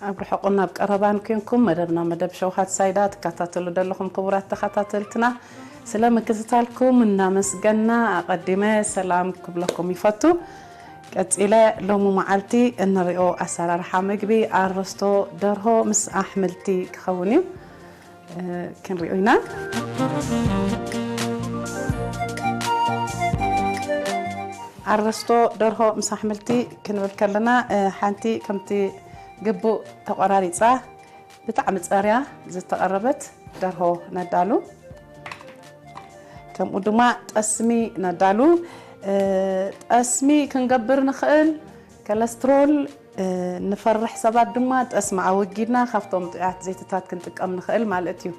ኣብ ርሑቕን ኣብ ቀረባን ኮንኩም መደብና መደብ ሸውሃት ሳይዳ ትከታተሉ ዘለኹም ክቡራት ተኸታተልትና፣ ስለ ምክትታልኩም እናመስገና ኣቐዲመ ሰላም ክብለኩም ይፈቱ። ቀጺለ ሎሚ መዓልቲ እንሪኦ ኣሰራርሓ ምግቢ ኣረስቶ ደርሆ ምስ ኣሕምልቲ ክኸውን እዩ። እ፣ ክንሪኦ ኢና። ኣረስቶ ደርሆ ምስ ኣሕምልቲ ክንብል ከለና፣ እ፣ ሓንቲ ከምቲ ግቡእ ተቖራሪጻ ብጣዕሚ ጸርያ ዝተቐረበት ደርሆ ነዳሉ። ከምኡ ድማ ጠስሚ ነዳሉ። እ፣ ጠስሚ ክንገብር ንኽእል፣ ኮለስትሮል፣ እ፣ ንፈርሕ ሰባት ድማ ጠስሚ ኣወጊድና ካብቶም ጥዑያት ዘይትታት ክንጥቀም ንኽእል ማለት እዩ።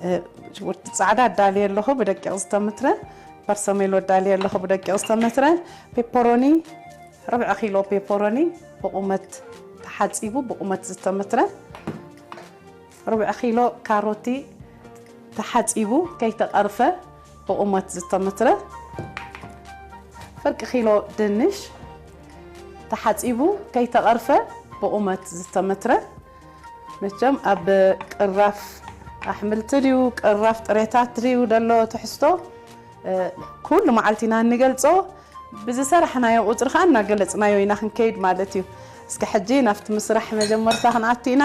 እ፣ ሽጉርቲ ጻዕዳ ኣዳልየ ኣለኹ ብደቂቕ ዝተመትረ፣ ፐርሰሜሎ ኣዳልየ ኣለኹ ብደቂቕ ዝተመትረ፣ ፔፐሮኒ፣ ርብዒ ኪሎ ፔፐሮኒ ብቑመት ተሓጺቡ ብቑመት ዝተመትረ፣ ርብዒ ኪሎ ካሮቲ ተሓጺቡ ከይተቐርፈ ብቑመት ዝተመትረ፣ ፍርቂ ኪሎ ድንሽ ተሓጺቡ ከይተቐርፈ ብቑመት ዝተመትረ። መቸም ኣብ ቅራፍ ኣሕምልቲ ድዩ፣ ቅራፍ ጥሬታት ድዩ ደሎ ትሕዝቶ፣ እ፣ ኩሉ መዓልቲ ኢና እንገልጾ። ብዝሰራሕናዮ ቁጽሪ ኸኣ እናገለጽናዮ ኢና ክንከይድ ማለት እዩ። እስከ ሕጂ ናብቲ ምስራሕ መጀመርታ ክንኣቱ ኢና፣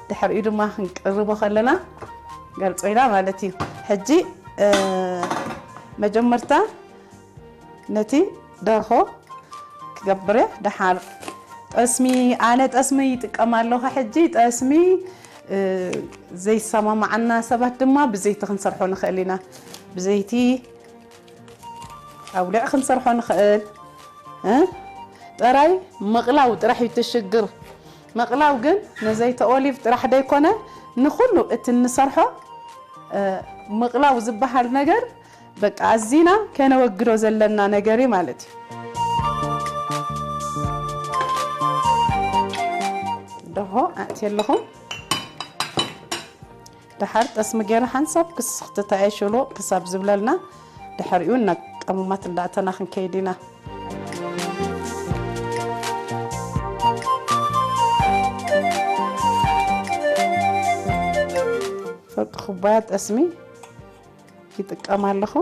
ድሕሪኡ ድማ ክንቅርቦ ከለና ገልጾ ኢና ማለት እዩ። ሕጂ፣ እ፣ መጀመርታ ነቲ ደርሆ ክገብር እየ። ደሓር ጠስሚ፣ ኣነ ጠስሚ ይጥቀም ኣለኹ። ሕጂ ጠስሚ፣ እ፣ ዘይሰማማዓና ሰባት ድማ ብዘይቲ ክንሰርሖ ንኽእል ኢና። ብዘይቲ ኣውሊዕ ክንሰርሖ ንኽእል። እ? ጥራይ ምቕላው ጥራሕ እዩ እቲ ሽግር። ምቕላው ግን ንዘይቲ ኦሊቭ ጥራሕ ደይኮነ፣ ንኹሉ እቲ እንሰርሖ፣ እ፣ ምቕላው ዝበሃል ነገር በቃ ኣዚና ከነወግዶ ዘለና ነገር እዩ ማለት እዩ። ደርሆ ኣእትየ ኣለኹ። ደሓር ጠስሚ ገይረ ሓንሳብ ክስ-፣ ክትተኣየሽሉ ክሳብ ዝብለልና፣ ድሕሪኡ ናብ ቀመማት እንዳእተና ክንከይድ ኢና። ፍርቂ ኩባያ ጠስሚ ይጥቀም ኣለኹ።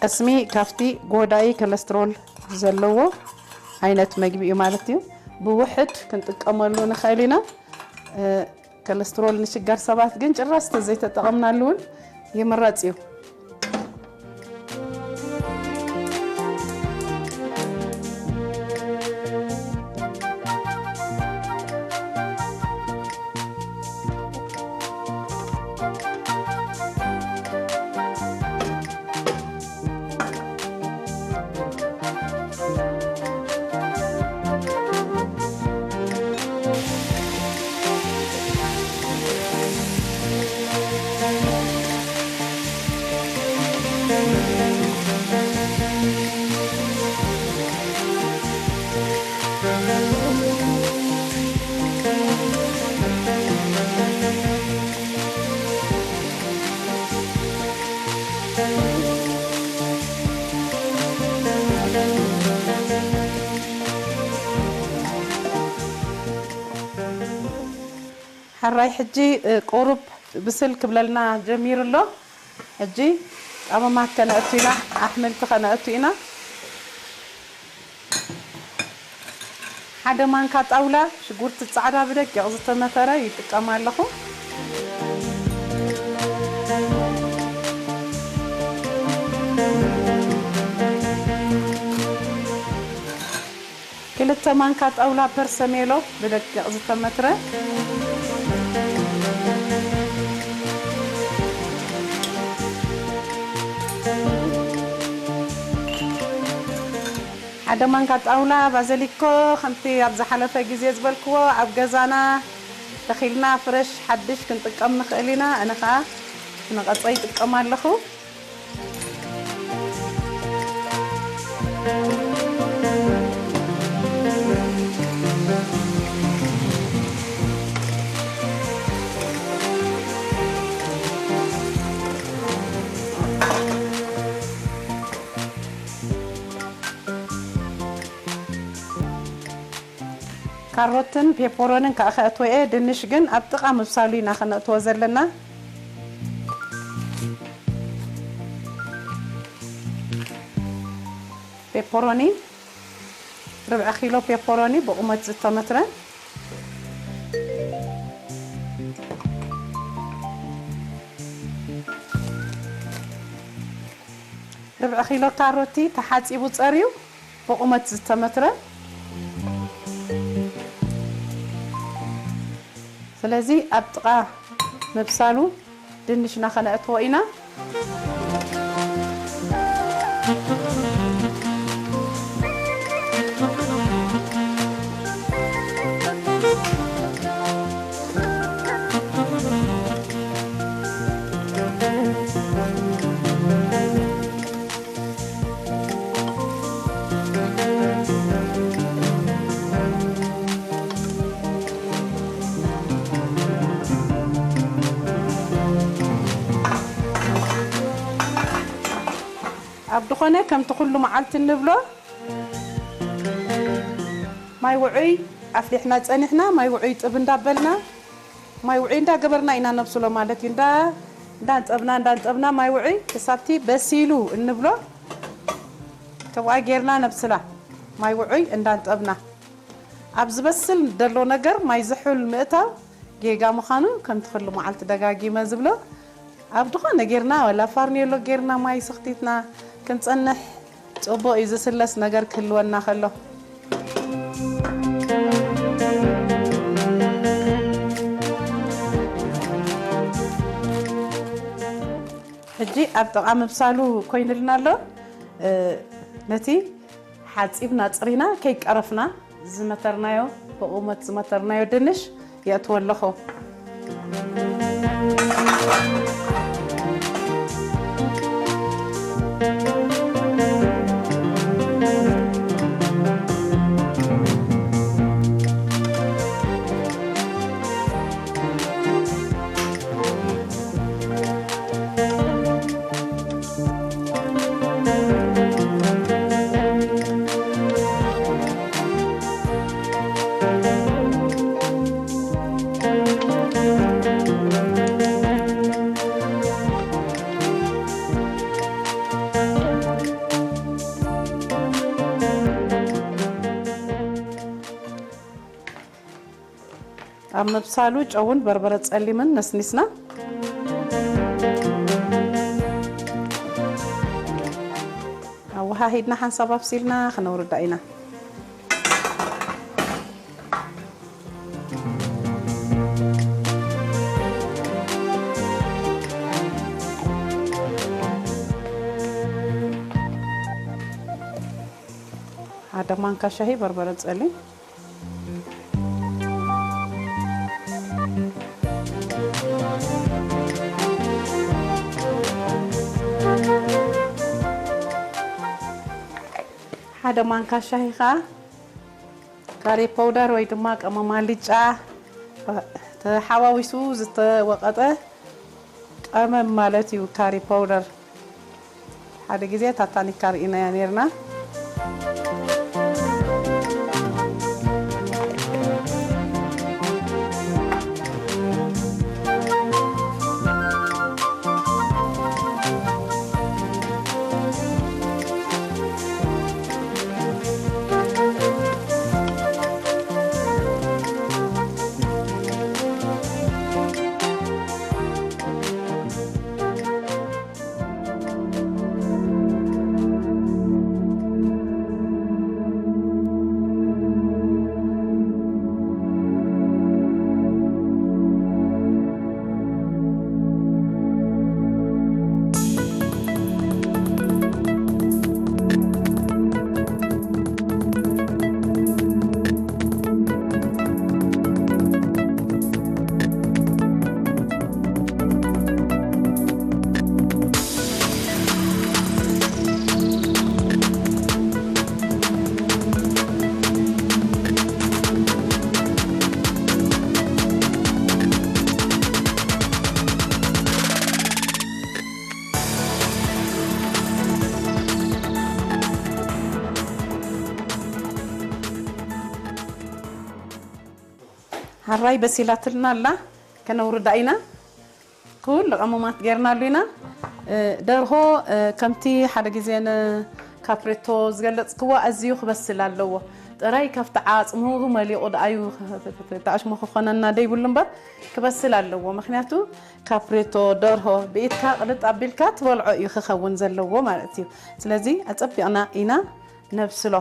ጠስሚ ካብቲ ጎዳኢ ኮለስትሮል ዘለዎ ዓይነት መግቢ እዩ ማለት እዩ። ብውሕድ ክንጥቀመሉ ንኽእል ኢና። እ፣ ኮለስትሮል ንሽጋር ሰባት ግን ጭራሽ ተዘይተጠቐምናሉ እውን ይምረጽ እዩ። ሕራይ ሕጂ፣ እ፣ ቁሩብ ብስል ክብለልና ጀሚሩ ኣሎ። ሕጂ ቀመማት ከነእቱ ኢና፣ ኣሕምልቲ ከነእቱ ኢና። ሓደ ማንካ ጣውላ ሽጉርቲ ጻዕዳ ብደቂቕ ዝተመተረ ይጥቀም ኣለኹ። ክልተ ማንካ ጣውላ ፐርሰሜሎ ብደቂቕ ዝተመትረ። ሓደ ማንካ ጣውላ ባዘሊኮ፣ ከምቲ ኣብ ዝሓለፈ ግዜ ዝበልክዎ፣ ኣብ ገዛና ተኺልና ፍረሽ ሓድሽ ክንጥቀም ንኽእል ኢና። ኣነ ኸኣ ንቐጸ ይጥቀም ኣለኹ። ካሮትን ፔፐሮንን ከዓ ከእትዎ እየ። ድንሽ ግን ኣብ ጥቓ ምብሳሉ ኢና ከነእትዎ ዘለና። ፔፐሮኒ፣ ርብዒ ኪሎ ፔፐሮኒ ብቑመት ዝተመትረ፣ ርብዒ ኪሎ ካሮቲ ተሓጺቡ ጸርዩ ብቑመት ዝተመትረ። ስለዚ ኣብ ጥቓ ምብሳሉ ድንሽና ከነእትዎ ኢና። ኣብ ዝኾነ ከምቲ ኩሉ መዓልቲ እንብሎ ማይ ውዑይ ኣፍሊሕና ጸኒሕና፣ ማይ ውዑይ ጥብ እንዳበልና፣ ማይ ውዑይ እንዳገበርና ኢና ነብስሎ ማለት እዩ። እንዳ-፣ እንዳንጠብና፣ እንዳንጠብና ማይ ውዑይ ክሳብቲ በሲሉ እንብሎ ተብኣ ጌርና ነብስላ። ማይ ውዑይ እንዳንጠብና። ኣብ ዝበስል ደሎ ነገር ማይ ዝሑል ምእታው ጌጋ ምዃኑ ከምቲ ኩሉ መዓልቲ ደጋጊመ ዝብሎ፣ ኣብ ድኾነ ጌርና፣ ወላ ፋርኔሎ ጌርና ማይ ሰኽቲትና ክንጸንሕ ጽቡቕ እዩ፣ ዝስለስ ነገር ክህልወና ከሎ። ሕጂ ኣብ ጥቓ ምብሳሉ ኮይኑልና ኣሎ። እ፣ ነቲ ሓጺብና ጽሪና ከይቀረፍና ዝመተርናዮ፣ ብቑመት ዝመተርናዮ ድንሽ የእትዎ ኣለኹ። ኣብ ምብሳሉ ጨውን በርበረ ጸሊምን ነስኒስና ኣወሃሂድና ሓንሳብ ኣብሲልና ክነውርዳ ኢና። ሓደ ማንካ ሻሂ በርበረ ጸሊም። ሓደ ማንካ ሻሂ ኸዓ ካሪ ፓውደር ወይ ድማ ቀመም ኣልጫ ተሓዋዊሱ ዝተወቐጠ ቀመም ማለት እዩ። ካሪ ፓውደር ሓደ ግዜ ታታኒካ ርኢናያ ነይርና። ሕራይ በሲላትልና ኣላ። ከነውርዳ ኢና። ኩሉ ቀመማት ጌርናሉ ኢና። እ፣ ደርሆ፣ እ፣ ከምቲ ሓደ ግዜ ንካፕሬቶ ዝገለጽክዎ ኣዝዩ ክበስል ኣለዎ። ጥራይ ካብቲ ዓጽሙ መሊቑ ደኣዩ ተኣሽሙ ክኾነና ደይብሉ እምበር ክበስል ኣለዎ። ምኽንያቱ ካፕሬቶ ደርሆ ብኢድካ ቅልጥ ኣቢልካ ትበልዖ እዩ ክኸውን ዘለዎ ማለት እዩ። ስለዚ ኣጸቢቕና ኢና ነብስሎ።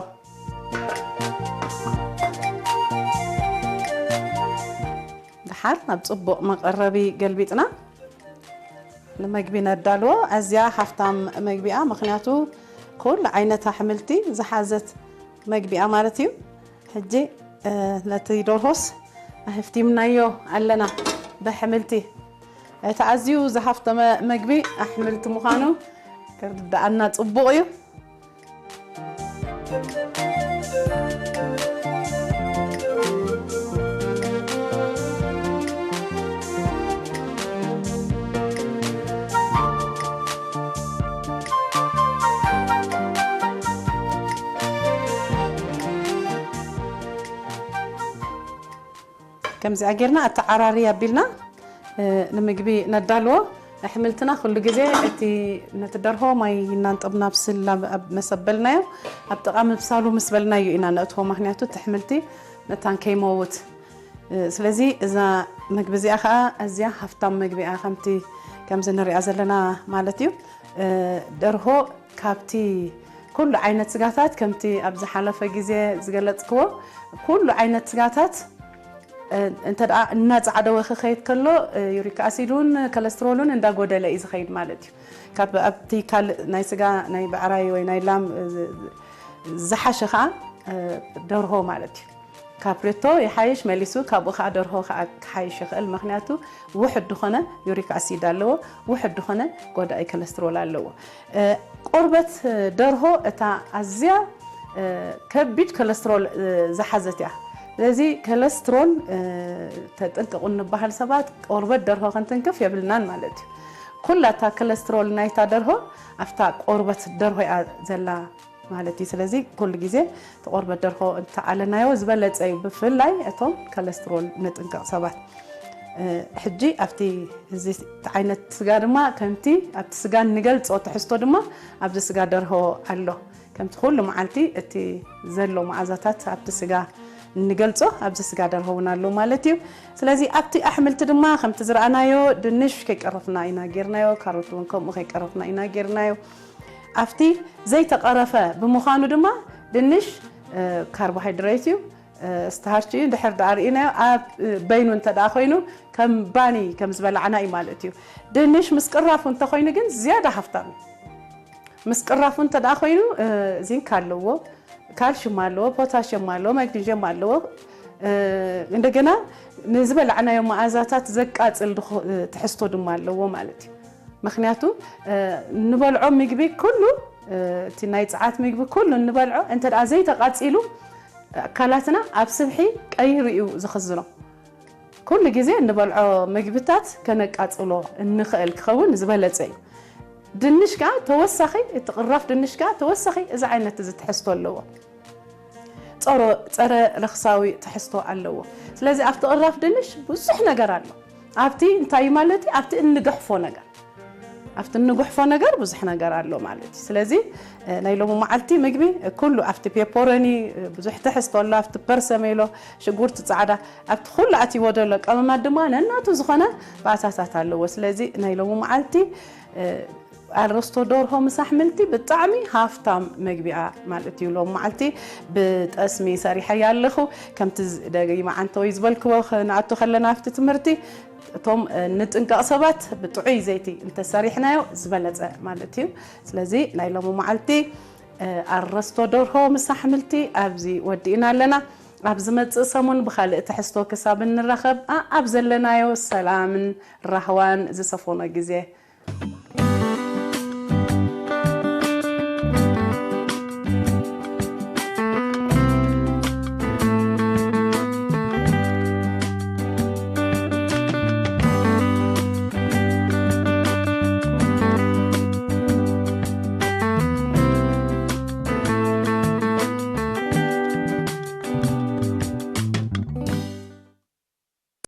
ደሓር ናብ ጽቡቕ መቐረቢ ገልቢጥና ንመግቢ ነዳልዎ። ኣዝያ ሃፍታም መግቢያ፣ ምኽንያቱ ኩሉ ዓይነት ኣሕምልቲ ዝሓዘት መግቢያ ማለት እዩ። ሕጂ፣ እ፣ ነቲ ደርሆስ ኣህፍቲምናዮ ኣለና ብኣሕምልቲ። እቲ ኣዝዩ ዝሃፍተመ መግቢ ኣሕምልቲ ምዃኑ ክርድኣና ጽቡቕ እዩ። ከምዚኣ ጌርና ኣተዓራሪ ኣቢልና፣ እ፣ ንምግቢ ነዳልዎ። ኣሕምልትና ኩሉ ግዜ እቲ ነቲ ደርሆ ማይ እናንጠብና ኣብስል ኣብ፣ ኣብ መሰበልናዮ ኣብ ጥቓ ምብሳሉ ምስ በልናዮ ኢና ነእትዎ። ምኽንያቱ እቲ ኣሕምልቲ መታን ከይመውት። እ፣ ስለዚ እዛ መግቢ እዚኣ ኸኣ ኣዝያ ሃፍታም መግቢ እያ፣ ከምቲ፣ ከምዚ ንሪኣ ዘለና ማለት እዩ። እ፣ ደርሆ ካብቲ ኩሉ ዓይነት ስጋታት፣ ከምቲ ኣብ ዝሓለፈ ግዜ ዝገለጽክዎ፣ ኩሉ ዓይነት ስጋታት፣ እ፣ እንተ ደኣ እናጻዕደወ ክኸይድ ከሎ፣ እ፣ ዩሪክ ኣሲድ እውን ከለስትሮል እውን እንዳጎደለ እዩ ዝኸይድ ማለት እዩ። ካብ ኣብቲ ካልእ ናይ ስጋ፣ ናይ ብዕራይ ወይ ናይ ላም፣ እ፣ ዝ-፣ ዝሓሸ ኸኣ፣ እ፣ ደርሆ ማለት እዩ። ካፕሬቶ ይሓይሽ መሊሱ፣ ካብኡ ኸኣ ደርሆ ኸኣ ክሓይሽ ይኽእል። ምኽንያቱ ውሑድ ዝኾነ ዩሪክ ኣሲድ ኣለዎ፣ ውሑድ ዝኾነ ጎዳኢ ከለስትሮል ኣለዎ። እ፣ ቆርበት ደርሆ እታ ኣዝያ፣ እ፣ ከቢድ ከለስትሮል፣ እ፣ ዝሓዘት እያ። ስለዚ ከለስትሮል፣ እ፣ ተጠንቀቑ እንበሃል ሰባት ቆርበት ደርሆ ክንትንክፍ የብልናን ማለት እዩ። ኩላ እታ ከለስትሮል ናይታ ደርሆ ኣብታ ቆርበት ደርሆ እያ ዘላ ማለት እዩ። ስለዚ ኩሉ ግዜ እቲ ቆርበት ደርሆ እንተኣለናዮ ዝበለጸ እዩ፣ ብፍላይ እቶም ከለስትሮል ንጥንቀቕ ሰባት። እ፣ ሕጂ ኣብቲ፣ እዚ ዓይነት ስጋ ድማ ከምቲ ኣብቲ ስጋ እንገልጾ ትሕዝቶ ድማ ኣብዚ ስጋ ደርሆ ኣሎ። ከምቲ ኩሉ መዓልቲ እቲ ዘሎ መኣዛታት ኣብቲ ስጋ እንገልጾ ኣብዚ ስጋ ደርሆ እውን ኣሎ ማለት እዩ። ስለዚ ኣብቲ ኣሕምልቲ ድማ ከምቲ ዝረኣናዮ ድንሽ ከይቀረፍና ኢና ጌርናዮ፣ ካሮት እውን ከምኡ ከይቀረፍና ኢና ጌርናዮ። ኣብቲ ዘይተቐረፈ ብምዃኑ ድማ ድንሽ፣ እ፣ ካርቦሃይድሬት እዩ፣ እ፣ ስታርች እዩ። ድሕር ደኣ ርኢናዮ ኣብ፣ እ፣ በይኑ እንተ ደኣ ኮይኑ ከም ባኒ ከም ዝበላዕና እዩ ማለት እዩ። ድንሽ ምስ ቅራፉ እንተኾይኑ ግን ዝያዳ ሃፍታም እዩ። ምስ ቅራፉ እንተ ደኣ ኮይኑ፣ እ፣ ዚንክ ኣለዎ፣ ካልሽም ኣለዎ፣ ፖታሽየም ኣለዎ፣ ማግኒዥየም ኣለዎ። እ፣ እንደገና ንዝበላዕናዮ መኣዛታት ዘቃጽል ድኾ-፣ እ፣ ትሕዝቶ ድማ ኣለዎ ማለት እዩ። ምኽንያቱ፣ እ፣ እንበልዖ ምግቢ ኩሉ፣ እ፣ እቲ ናይ ጸዓት ምግቢ ኩሉ እንበልዖ እንተ ደኣ ዘይተቃጺሉ፣ ኣካላትና ኣብ ስብሒ ቀይሩ እዩ ዝኽዝኖ። ኩሉ ግዜ እንበልዖ ምግብታት ከነቃጽሎ እንኽእል ክኸውን ዝበለጸ እዩ። ድንሽ ከኣ ተወሳኺ፣ እቲ ቅራፍ ድንሽ ከኣ ተወሳኺ እዚ ዓይነት እዚ ትሕዝቶ ኣለዎ። ጸሮ-፣ ጸረ ረኽሳዊ ትሕዝቶ ኣለዎ። ስለዚ ኣብቲ ቅራፍ ድንሽ ብዙሕ ነገር ኣሎ። ኣብቲ እንታይ ማለት እዩ? ኣብቲ እንገሕፎ ነገር፣ ኣብቲ እንጉሕፎ ነገር ብዙሕ ነገር ኣሎ ማለት እዩ። ስለዚ፣ እ፣ ናይ ሎሚ መዓልቲ ምግቢ፣ እ፣ ኩሉ ኣብቲ ፔፐሮኒ፣ እ፣ ብዙሕ ትሕዝቶ ኣሎ፣ ኣብቲ ፐርሰሜሎ፣ ሽጉርቲ ጻዕዳ፣ ኣብቲ ኩሉ ኣትይዎ ዘሎ ቀመማት ድማ ነናቱ ዝኾነ ባእታታት ኣለዎ። ስለዚ ናይ ሎሚ መዓልቲ፣ እ፣ ኣረስቶ ደርሆ ምስ ኣሕምልቲ ብጣዕሚ ሃፍታም መግቢኣ ማለት እዩ። ሎም መዓልቲ ብጠስሚ ሰሪሐያ ኣለኹ። ከምቲ ዝ-፣ ደጊመ ዓንተወይ ዝበልክዎ፣ ክንኣቱ ከለና ኣብቲ ትምህርቲ፣ እቶም፣ እ፣ ንጥንቀቕ ሰባት ብጥዑይ ዘይቲ እንተሰሪሕናዮ ዝበለጸ ማለት እዩ። ስለዚ ናይ ሎሚ መዓልቲ፣ እ፣ ኣረስቶ ደርሆ ምስ ኣሕምልቲ ኣብዚ ወዲእና ኣለና። ኣብ ዝመጽእ ሰሙን ብኻልእ ትሕዝቶ ክሳብ እንራኸብ፣ ኣ-፣ ኣብ ዘለናዮ ሰላምን ራህዋን ዝሰፈኖ ግዜ